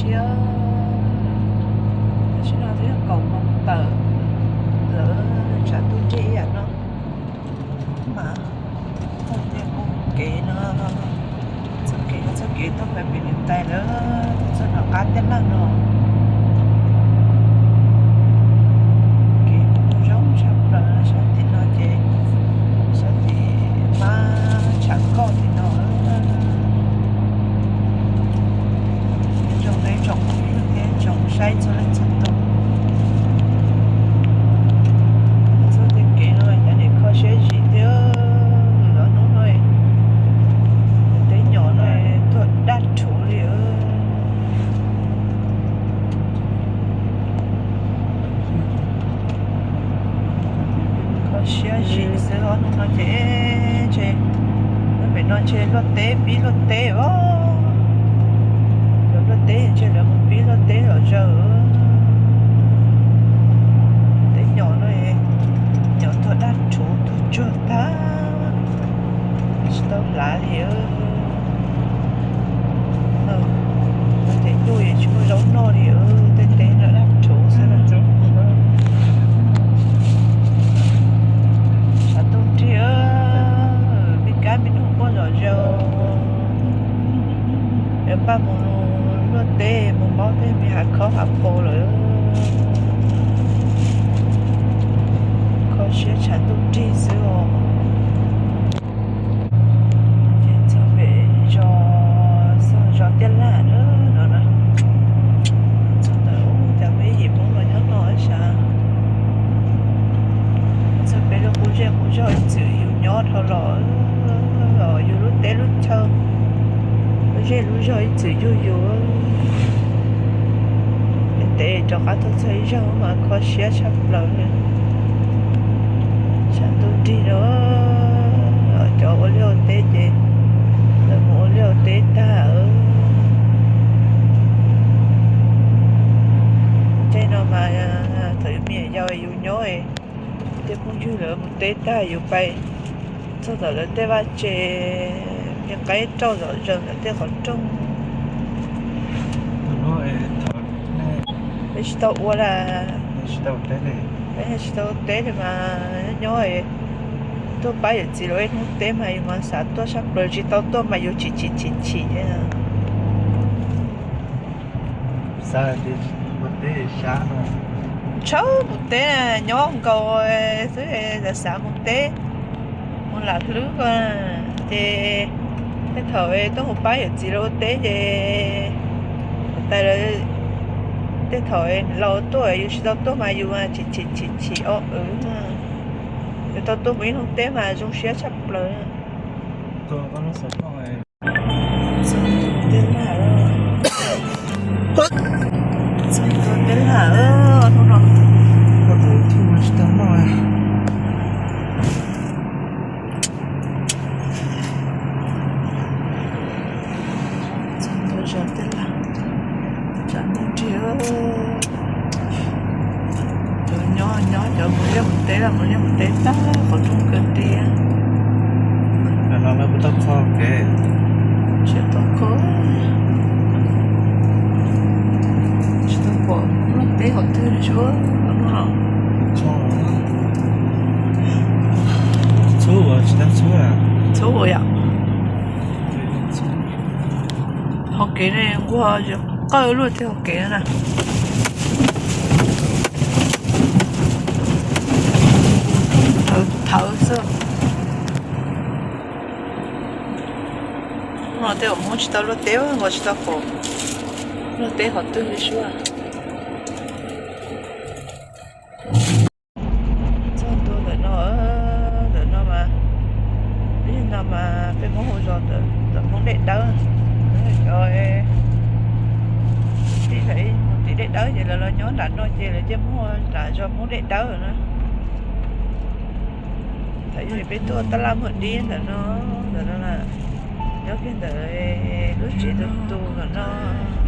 Tam sim no twb yog kaum moos tawm, lawv tshav ntuj nrig ib yam no mas tej kev no, txoj kev, txoj kev tuaj pem pem niam tais lawm, txoj no qab tiaj laj no. Kev kuj zoo tshaj plaws, sab tim no ces sab tim pab tshav nkoj tim no. Zoo li tsoom phooj ywg thiab tsoom saib txhua leej txhua tus, txoj tej kev no cas nim kho siab zim thiab. Ob hnub no tej nyom no tuag daj rhuv li. Kho siab zim xwb, ob hnub no ces ntshe, pem no ntshe luaj teb pib luaj teb os. Cov luaj teb ntshe lawv mus pib luaj teb zom zaws. Tej nyom no, nyom tuag daj rhuv tuag tsuag tag, tsis tau hlav li. Ces nyuj yeej tsis muaj zaub noj li, tej teb no daj rhuv xwb na. Tshav ntuj nrig, me kab me noog quaj zom zaws. Yuav pab mus luaj teb mus maub tej me hav khaub hav pos lawm. Kho siab tshav ntuj nrig xwb os. Ces txog pem zos, txog zos Tiaj Laj no na. Txog ntawm ub cas peb yim Hmoob los nyob no sav. Txog pem lub qub zej qub zog ib txwm yus nyob dhau los, yus lub teb lub chaw, lub zej lub zog ib txwm yug yus. Ntev rov qab tuaj txog ib zaug mas kho siab tshaj plaws li. Tshav ntuj nrig no, cov ua liaj ua teb ces lawv mus ua liaj ua teb tag. Tej no mas thaum yus me nyuam yaus yus nyob, tej phooj ywg lawv mus teb tag yus pais txog ntawm lawv tej vaj tse, nqaij rauj zom zaws ntawm tej qhov rooj. Peb tsis tau ua li, peb tsis tau teb li mas nyob, tuaj pab yawm txiv lawv ib hnub teb mas yus mas xav tuaj tshaj plaws, tsis tau tuaj mas yus chim chim chim chim. Tshawb mus teb, nyob nkaus xwb xav xav mus teb, mus lam hlwb ko. Ces tej thaum tuaj mus pab yawm txiv lawv ua teb ces tais lawv, tej thaum laus tuaj yus tsis tau tuaj mas yus chim chim chim chim o w. Yus tau tuaj mus ib hnub teb mas zoo siab tshaj plaws. Txog teb laj, txog teb laj hnub no, tsis tau noj. Txog ntawm zos Tiaj Laj, tshav ntuj nrig. Cov nyob nyob, cov mus liaj mus teb los mus liaj mus teb tag qhov rooj kawg tiag. Nim no lawv puas tau kho kev? Tsis tau kho, tsis tau pom luaj teb qhov twg li sua. Txhub tsis tau txhub, txhub yom. Hauv kev ne nquag qawj luaj tej hauv kev na. Thawv xwb. No tej uas Hmoob tsis tau luaj teb, nkaus tsis tau pom luaj teb qhov twg li sua. Txog ntua ntawm no, ntawm no mas, ib no mas peb Hmoob hu zos ntawm Hmoob Dej Dawb. Cov tij mus tim Dej Dawb ces lawv los nyob nram no ces lawv cia muaj nram zos Hmoob Dej Dawb na. Thaum yog peb tuaj tab laj muag dib ntawm no, ntawm no na, nyob kiag ntawm lub tsev tus tus ntawm no.